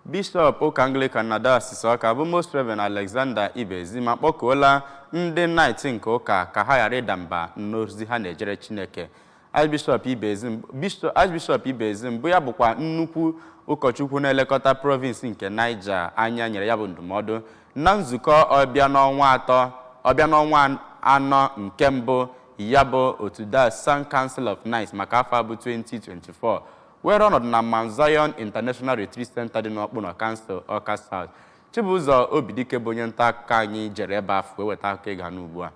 Bishọp ụka Anglican na Diocese Ọka bụ Most Reverend Alexander Ibezim akpọkuola ndị Knight nke ụka ka ha ghara ịda mba n'ozi ha na-ejere Chineke. Archbishop Ibezim bụ ya bụkwa nnukwu ụkọchukwu na-elekọta province nke Niger anya nyere ya bụ ndụmọdụ na nzukọ ọbịa n'ọnwa 3 ọbịa n'ọnwa 4 nke mbụ ya bụ otu Diocesan Council of Knights maka afọ abụ 2024 were ọnọdụ na Mount Zion International Retreat Center dị n'Ọkpụnọ Council, Ọka South. Chibụzọ Obidike bụ onye nta akụkọ anyị jere ebe afọ wee weta akụkọ ịga n'ugbu a.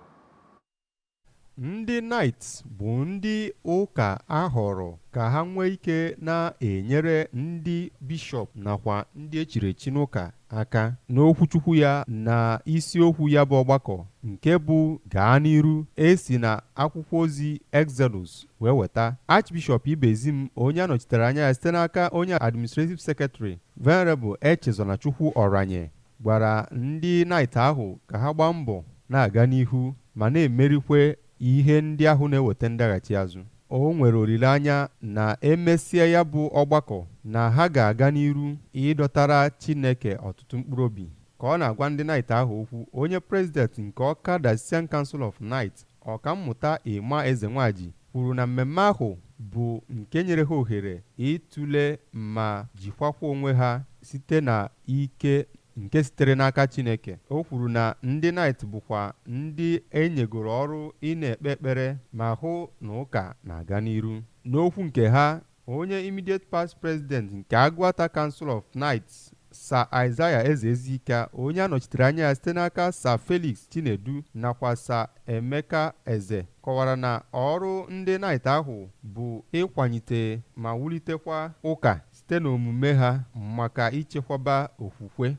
Ndị Knights bụ ndị ụka ahọrọ ka ha nwee ike na-enyere ndị bishọp nakwa ndị echiri echi n'ụka aka. N'okwuchukwu ya na isiokwu ya bụ ọgbakọ nke bụ "Gaa n'iru", esi na akwụkwọ ozi Exodus wee weta, Archbishop Ibezim, onye anọchitere anya ya site n'aka onye Administrative Secretary, Venerable Echezonachukwu Oranye, gwara ndị Knight ahụ ka ha gbaa mbọ na-aga n'ihu ma na-emerikwe ihe ndị ahụ na-eweta ndaghachi azụ. O nwere olileanya na emesịa ya bụ ọgbakọ na ha ga-aga n'iru ịdọtara Chineke ọtụtụ mkpụrụ obi. Ka ọ na-agwa ndị Knight ahụ okwu, onye President nke Ọka Diocesan Council of Knights, Ọkammụta Emma Ezenwaji, kwuru na mmemme ahụ bụ nke nyere ha ohere ịtụle ma jikwakwa onwe ha site na ike nke sitere n'aka Chineke. O kwuru na ndị Knight bụkwa ndị enyegoro ọrụ ị na-ekpe ekpere ma hụ na ụka na-aga n'iru. N'okwu nke ha, onye Immediate Past President nke Agụata Council of Knights, Sir Isaiah Eze Ezika, onye anọchitere anya ya site n'aka Sir Felix Chinedu nakwa Sir Emeka Eze, kọwara na ọrụ ndị Knight ahụ bụ ịkwalite ma wulitekwa ụka site n'omume ha maka ichekwaba okwukwe.